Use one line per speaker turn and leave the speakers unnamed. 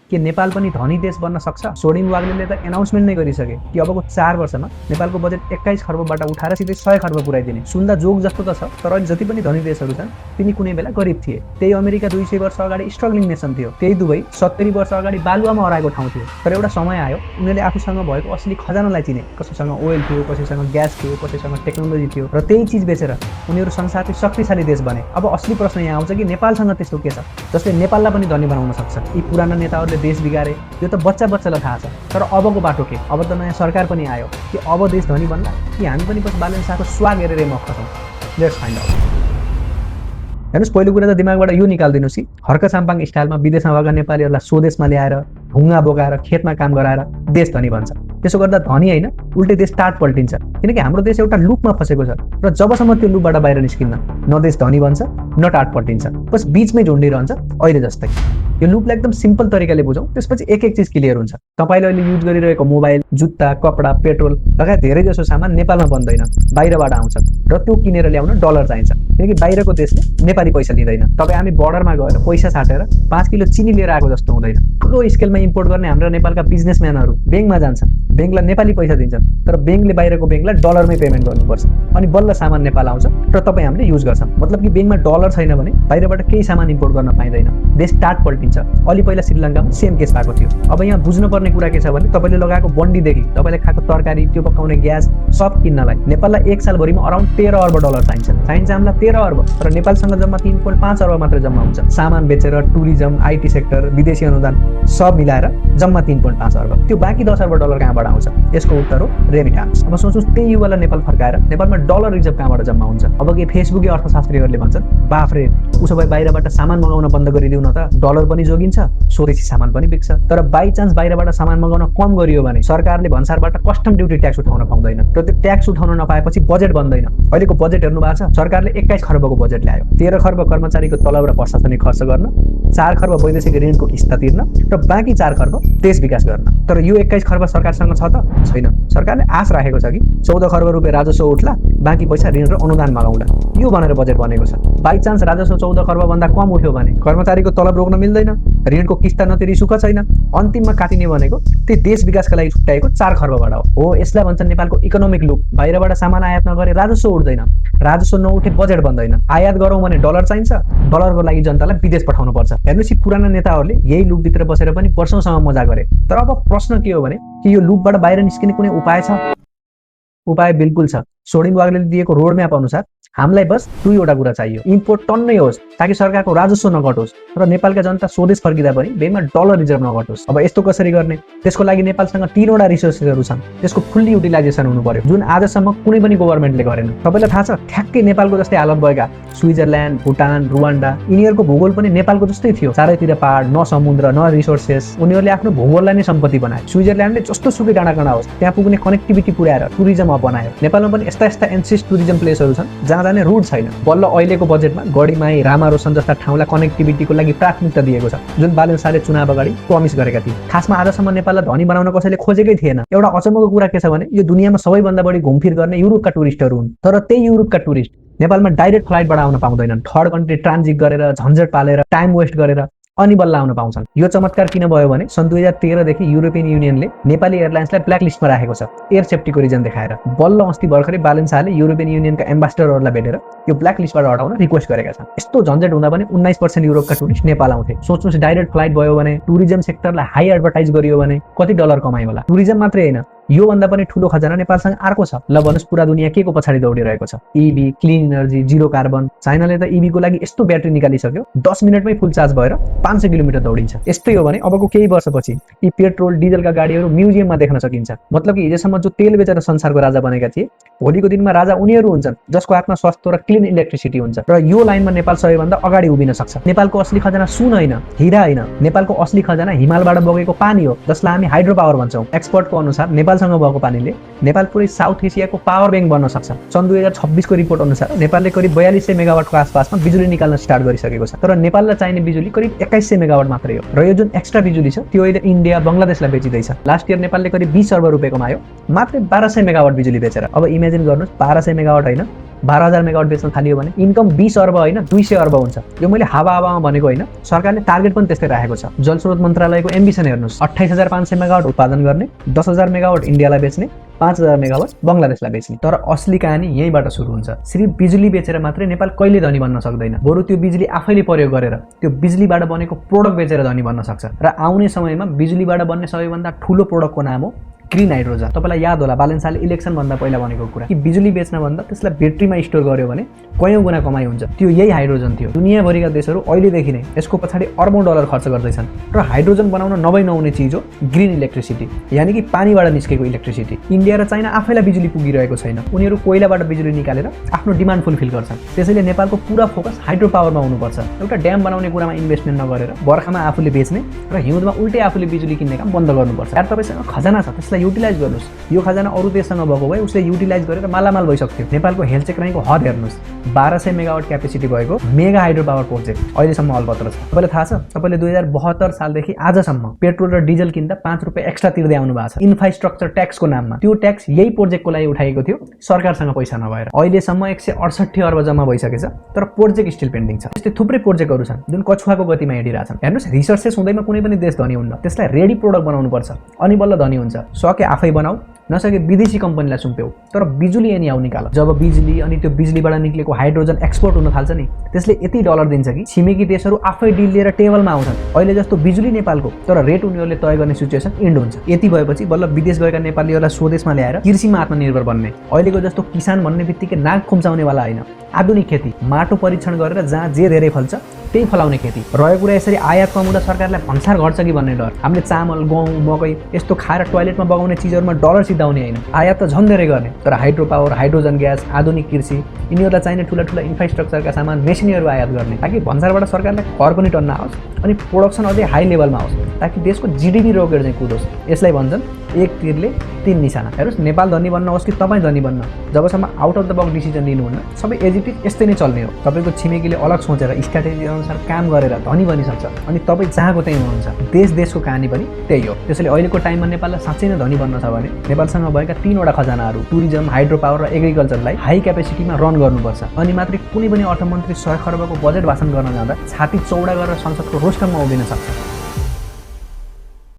के नेपाल पनि धनी देश बन्न सक्छ? सोडिङ वाग्लेले त एनाउन्समेन्ट नै गरिसके कि अबको 4 वर्षमा नेपालको बजेट 21 खर्बबाट उठाएर सिधै 100 खर्ब पुर्याइदिने। सुन्दा जोग जस्तो त छ, तर अहिले जति पनि धनी देशहरू छन् तिनी कुनै बेला गरिब थिए। त्यही अमेरिका 200 वर्ष अगाडि स्ट्रगलिङ नेसन थियो, त्यही दुबई 70 वर्ष अगाडि बालुवामा हराएको ठाउँ थियो। तर एउटा समय आयो उनीहरूले आफूसँग भएको असली खजानालाई चिने। कसैसँग ओइल थियो, कसैसँग ग्यास थियो, कसैसँग टेक्नोलोजी थियो, र त्यही चिज बेचेर उनीहरू संसारकै शक्तिशाली देश बने। अब असली प्रश्न यहाँ आउँछ कि नेपालसँग त्यस्तो के छ जसले नेपाललाई पनि धनी बनाउन सक्छ? यी पुराना नेताहरूले देश बिगारे, यो त बच्चालाई थाहा छ। तर अबको बाटो के? अब त नयाँ सरकार पनि आयो कि अब देश धनी बन्ला कि हामी पनि बस बालन शाहको स्वाग हेरेर मक्ख छौँ? Let's find out. हेर्नुहोस्, पहिलो कुरा त दिमागबाट यो निकालिदिनुहोस् कि हर्क चाम्पाङ स्टाइलमा विदेशमा भएका नेपालीहरूलाई स्वदेशमा ल्याएर ढुङ्गा बोकाएर खेतमा काम गराएर देश धनी बन्छ। त्यसो गर्दा धनी होइन, उल्टै देश टाट पल्टिन्छ। किनकि हाम्रो देश एउटा लुपमा फसेको छ र जबसम्म त्यो लुपबाट बाहिर निस्किन्न न देश धनी बन्छ न टाट पल्टिन्छ, बस बिचमै झुन्डिरहन्छ अहिले जस्तै। यो लुपलाई एकदम सिम्पल तरिकाले बुझौँ, त्यसपछि एक एक चिज क्लियर हुन्छ। तपाईँले अहिले युज गरिरहेको मोबाइल, जुत्ता, कपडा, पेट्रोल लगायत धेरै जसो सामान नेपालमा बन्दैन, बाहिरबाट आउँछ र त्यो किनेर ल्याउन डलर चाहिन्छ। किनकि बाहिरको देशले नेपाली पैसा लिँदैन। तपाईँ हामी बर्डरमा गएर पैसा साटेर 5 किलो चिनी लिएर आएको जस्तो हुँदैन। ठुलो स्केलमा इम्पोर्ट गर्ने हाम्रा नेपालका बिजनेसम्यानहरू ब्याङ्कमा जान्छन्, ब्याङ्कलाई नेपाली पैसा दिन्छन्, तर ब्याङ्कले बाहिरको ब्याङ्कलाई डलरमै पेमेन्ट गर्नुपर्छ, अनि बल्ल सामान नेपाल आउँछ र तपाईँ हामीले युज गर्छौँ। मतलब कि ब्याङ्कमा डलर छैन भने बाहिरबाट केही सामान इम्पोर्ट गर्न पाइँदैन, देश टाट पल्टिन्छ। अलि पहिला श्रीलङ्कामा सेम केस भएको थियो। अब यहाँ बुझ्नुपर्ने कुरा के छ भने तपाईँले लगाएको बन्डीदेखि तपाईँले खाएको तरकारी, त्यो पकाउने ग्यास सब किन्नलाई नेपाललाई 1 सालभरिमा अराउन्ड 13 अर्ब डलर चाहिन्छ हामीलाई 13 अर्ब। तर नेपालसँग जम्मा 3.5 अर्ब मात्र जम्मा हुन्छ। सामान बेचेर टुरिज्म, आइटी सेक्टर, विदेशी अनुदान सब मिलाएर जम्मा 3.5 अर्ब। त्यो बाँकी 10 अर्ब डलर कहाँबाट आउँछ? यसको उत्तर हो रेमिटान्स। अब सोच्नुहोस्, त्यही युवालाई नेपाल फर्काएर नेपालमा डलर रिजर्भ कहाँबाट जम्मा हुन्छ? अब के फेसबुकै अर्थशास्त्रीहरूले भन्छन्, बाफ्रे उसो भए बाहिरबाट सामान मगाउन बन्द गरिदिउँ न त, डलर पनि जोगिन्छ, स्वदेशी सामान पनि बिक्छ। तर बाई चान्स बाहिरबाट सामान मगाउन कम गरियो भने सरकारले भन्सारबाट कस्टम ड्युटी ट्याक्स उठाउन पाउँदैन, र त्यो ट्याक्स उठाउन नपाएपछि बजेट बन्दैन। अहिलेको बजेट हेर्नु भएको छ, सरकारले 21 खर्बको बजेट ल्यायो। 13 खर्ब कर्मचारीको तलब र प्रशासनिक खर्च गर्न, 4 खर्ब वैदेशिक ऋणको किस्ता तिर्न र बाँकी 4 खर्ब देश विकास गर्न। तर यो 21 खर्ब सरकारसँग छ त? छैन। सरकारले आश राखेको छ कि 14 खर्ब रुपियाँ राजस्व उठ्ला, बाँकी पैसा ऋण र अनुदान मगाउला, यो भनेर बजेट बनेको छ। बाई चान्स राजस्व 14 खर्ब भन्दा कम उठ्यो भने कर्मचारीको तलब रोक्न मिल्दैन, ऋणको किस्ता नतिरी सुख छैन, अन्तिममा काटिने भनेको त्यो देश विकासका लागि छुट्याएको 4 खर्बबाट हो। यसलाई भन्छन् नेपालको इकोनोमिक लुप। बाहिरबाट सामान आयात नगरे राजस्व उठ्दैन, राजस्व नउठे बजेट बन्दैन। आयात गरौँ भने डलर चाहिन्छ, डलरको लागि जनतालाई विदेश पठाउनु पर्छ। हेर्नुहोस्, पुराना नेताहरूले यही लुपभित्र बसेर पनि वर्षौंसम्म मजा गरे। तर अब प्रश्न के हो भने कि यो लुपबाट बाहिर निस्किने कुनै उपाय छ? उपाय बिल्कुल छ। सोडिङ वाग्लेले दिएको रोड म्याप अनुसार हामीलाई बस 2वटा कुरा चाहियो। इम्पोर्ट टन्नै होस् ताकि सरकारको राजस्व नघटोस् र नेपालका जनता स्वदेश फर्किँदा पनि ब्याङ्कमा डलर रिजर्भ नघटोस्। अब यस्तो कसरी गर्ने? त्यसको लागि नेपालसँग 3वटा रिसोर्सेसहरू छन्, त्यसको फुल्ली युटिलाइजेसन हुनु पर्यो, जुन आजसम्म कुनै पनि गभर्नमेन्टले गरेन। तपाईँलाई थाहा छ, ठ्याक्कै नेपालको जस्तै हालत भएका स्विजरल्यान्ड, भुटान, रुवान्डा, यिनीहरूको भूगोल पनि नेपालको जस्तै थियो। चारैतिर पहाड, न समुद्र न रिसोर्सेस। उनीहरूले आफ्नो भूगोललाई नै सम्पत्ति बनाए। स्विजरल्यान्डले जस्तो सुकै डाँडाकाँडा होस् त्यहाँ पुग्ने कनेक्टिभिटी पुर्याएर टुरिज्म अब बनायो। नेपालमा पनि यस्ता यस्ता एन्सिस्ट टुरिज्म प्लेसहरू छन् जहाँ जाने रुट छैन। बल्ल अहिलेको बजेटमा गढीमाई, रामारोसन जस्ता ठाउँलाई कनेक्टिभिटीको लागि प्राथमिकता दिएको छ, जुन बालन शाहले चुनाव अगाडि प्रमिस गरेका थिए। खासमा आजसम्म नेपाललाई धनी बनाउन कसैले खोजेकै थिएन। एउटा अचम्मको कुरा के छ भने यो दुनियाँमा सबैभन्दा बढी घुमफिर गर्ने युरोपका टुरिस्टहरू हुन्, तर त्यही युरोपका टुरिस्ट नेपालमा डाइरेक्ट फ्लाइटबाट आउन पाउँदैनन्। थर्ड कन्ट्री ट्रान्जिट गरेर, झन्झट पालेर, टाइम वेस्ट गरेर अनि बल्ल आउन पाउँछन्। यो चमत्कार किन भयो भने सन् 2013 देखि युरोपियन युनियनले नेपाली एयरलाइन्सलाई ब्ल्याक लिस्टमा राखेको छ, एयर सेफ्टीको रिजन देखाएर। बल्ल अस्ति भर्खरै बालन शाहले युरोपियन युनियनका एम्बासडरहरूलाई भेटेर यो ब्ल्याक लिस्टबाट हटाउन रिक्वेस्ट गरेका छन्। यस्तो झन्झट हुँदा पनि 19% युरोपका टुरिस्ट नेपाल आउँथे। सोच्नुहोस्, डाइरेक्ट फ्लाइट भयो भने, टुरिज्म सेक्टरलाई हाई एडभर्टाइज गरियो भने कति डलर कमाइ होला। टुरिज्म मात्रै होइन, यो भन्दा पनि ठूलो खजाना नेपालसँग अर्को छ। ल भन्नुस्, पुरा दुनियाँ के को पछाडि दौडिरहेको छ? EV, clean energy, zero carbon. चाइनाले त इभी को लागि यस्तो ब्याट्री निकालिसक्यो, 10 मिनटमै फुल चार्ज भएर 500 किलोमिटर दौडिन्छ। यस्तै हो भने अबको केही वर्षपछि यी पेट्रोल डिजलका गाडीहरू म्युजियममा देख्न सकिन्छ। मतलब कि हिजोसम्म जो तेल बेचेर संसारको राजा बनेका थिए, भोलिको दिनमा राजा उनीहरू हुन्छन् जसको हातमा सस्तो र क्लिन इलेक्ट्रिसिटी हुन्छ। र यो लाइनमा नेपाल सबैभन्दा अगाडि उभिन सक्छ। नेपालको असली खजाना सुन होइन, हिरा होइन, नेपालको असली खजाना हिमालबाट बगेको पानी हो, जसलाई हामी हाइड्रो पावर भन्छौँ। एक्सपर्टको अनुसार नेपालसँग भएको पानीले नेपाल पुरै साउथ एसियाको पावर ब्याङ्क बन्न सक्छ। सन् 2026 को रिपोर्ट अनुसार नेपालले करिब 4200 मेगावाटको आसपासमा बिजुली निकाल्न स्टार्ट गरिसकेको छ। तर नेपाललाई चाहिने बिजुली करिब 2100 मेगावाट मात्रै हो, र यो जुन एक्स्ट्रा बिजुली छ त्यो अहिले इन्डिया, बङ्गलादेशलाई बेचिँदैछ। लास्ट इयर नेपालले करिब 20 अर्ब रुपियाँ कमायो मात्र 1200 मेगावाट बिजुली बेचेर। अब इमेजिन गर्नुहोस्, 1200 मेगावाट होइन, 12,000 मेगावाट बेच्न थालियो भने इन्कम 20 अर्ब होइन 200 अर्ब हुन्छ। यो मैले हावामा भनेको होइन, सरकारले टार्गेट पनि त्यस्तै राखेको छ। जलस्रोत मन्त्रालयको एम्बिसन हेर्नुहोस्, 28,500 मेगावाट उत्पादन गर्ने, 10,000 मेगावाट इन्डियालाई बेच्ने, 5,000 मेगावाट बङ्गलादेशलाई बेच्ने। तर असली कहानी यहीँबाट सुरु हुन्छ। सिर्फ बिजुली बेचेर मात्रै नेपाल कहिले धनी बन्न सक्दैन, बरु त्यो बिजुली आफैले प्रयोग गरेर त्यो बिजुलीबाट बनेको प्रोडक्ट बेचेर धनी बन्न सक्छ। र आउने समयमा बिजुलीबाट बन्ने सबैभन्दा ठुलो प्रोडक्टको नाम हो ग्रीन हाइड्रोजन। तपाईँलाई याद होला बालन शाहले इलेक्सन भन्दा पहिला भनेको कुरा कि बिजुली बेच्न भन्दा त्यसलाई ब्याट्रीमा स्टोर गर्यो भने कयौं गुणा कमाइ हुन्छ। त्यो यही हाइड्रोजन थियो। दुनियाँभरिका देशहरू अहिलेदेखि नै यसको पछाडि अर्बौं डलर खर्च गर्दैछन्। र हाइड्रोजन बनाउन नहुने चिज हो ग्रीन इलेक्ट्रिसिटी, यानि कि पानीबाट निस्केको इलेक्ट्रिसिटी। इन्डिया र चाइना आफैलाई बिजुली पुगिरहेको छैन, उनीहरू कोइलाबाट बिजुली निकालेर आफ्नो डिमान्ड फुलफिल गर्छन्। त्यसैले नेपालको पुरा फोकस हाइड्रो पावरमा हुनुपर्छ। एउटा ड्याम बनाउने कुरामा इन्भेस्टमेन्ट नगरेर बर्खामा आफूले बेच्ने र हिउँदमा उल्टै आफूले बिजुली किन्ने काम बन्द गर्नुपर्छ। यार तपाईँसँग खजाना छ, त्यसलाई युटिलाइज गर्नुहोस्। यो खजाना अरू देशसँग भएको भए उसले युटिलाइज गरेर मालामाल भइसक्थ्यो। नेपालको हेलचेक रहेको हद हेर्नुहोस्, 1200 मेगावाट क्यापेसिटी भएको मेगा हाइड्रो पावर प्रोजेक्ट अहिलेसम्म अलपत्र छ। तपाईँलाई थाहा छ, तपाईँले 2072 सालदेखि आजसम्म पेट्रोल र डिजल किन्दा 5 रुपियाँ एक्स्ट्रा तिर्दै आउनु भएको छ इन्फ्रास्ट्रक्चर ट्याक्सको नाममा। त्यो ट्याक्स यही प्रोजेक्टको लागि उठाएको थियो, सरकारसँग पैसा नभएर। अहिलेसम्म 168 अर्ब जम्मा भइसकेछ, तर प्रोजेक्ट स्टिल पेन्डिङ छ। त्यस्तै थुप्रै प्रोजेक्टहरू छन् जुन कछुवाको गतिमा हिँडिरहेछन्। हेर्नुहोस्, रिसर्चेस हुँदैमा कुनै पनि देश धनी हुन्न, त्यसलाई रेडी प्रोडक्ट बनाउनु पर्छ अनि बल्ल धनी हुन्छ। सके आफै बनाऊ, नसके विदेशी कम्पनीलाई सुम्प्यौ, तर बिजुली एनी आउ निकाल। जब बिजुली अनि त्यो बिजुलीबाट निक्लेको हाइड्रोजन एक्सपोर्ट हुन थाल्छ नि, त्यसले यति डलर दिन्छ कि छिमेकी देशहरू आफै डिल लिएर टेबलमा आउँछन्। अहिले जस्तो बिजुली नेपालको, तर रेट उनीहरूले तय गर्ने सिचुएसन इन्ड हुन्छ। यति भएपछि बल्ल विदेश गएका नेपालीहरूलाई स्वदेशमा ल्याएर कृषिमा आत्मनिर्भर बन्ने। अहिलेको जस्तो किसान भन्ने बित्तिकै नाक खुम्चाउनेवाला होइन, आधुनिक खेती, माटो परीक्षण गरेर जहाँ जे धेरै फल्छ त्यही फलाउने खेती। रहेको कुरा यसरी आयात कम हुँदा सरकारलाई भन्सार घट्छ कि भन्ने डर। हामीले चामल, गहुँ, मकै यस्तो खाएर टोयलेटमा बगाउने चिजहरूमा डलर सिधाउने होइन, आयात त झन् धेरै गर्ने। तर हाइड्रो पावर, हाइड्रोजन ग्यास, आधुनिक कृषि, यिनीहरूलाई चाहिने ठुला ठुला इन्फ्रास्ट्रक्चरका सामान, मेसिनहरू आयात गर्ने, ताकि भन्सारबाट सरकारलाई कर पनि टन्न आओस् अनि प्रोडक्सन अझै हाई लेभलमा आओस्, ताकि देशको जिडिपी रोकेर चाहिँ कुदोस्। यसलाई भन्छन् एक तीरले 3 निशाना। हेर्नुहोस्, नेपाल धनी बन्न होस् कि तपाईँ धनी बन्न, जबसम्म out of the box decision लिनुहुन्न, सबै एज इट इज यस्तै नै चल्ने हो। तपाईँको छिमेकीले अलग सोचेर स्ट्राटेजी अनुसार काम गरेर धनी बनिसक्छ अनि तपाईँ जहाँको त्यहीँ हुनुहुन्छ। देशको कहानी पनि त्यही हो। त्यसैले अहिलेको टाइममा नेपाललाई साँच्चै नै धनी बन्न छ भने नेपालसँग भएका 3वटा खजानाहरू टुरिज्म, हाइड्रो पावर र एग्रिकल्चरलाई हाई क्यापेसिटीमा रन गर्नुपर्छ। अनि मात्रै कुनै पनि अर्थमन्त्री 100 खर्बको बजेट भाषण गर्न जाँदा छाती चौडा गरेर संसदको रोस्टरमा उभिन सक्छ।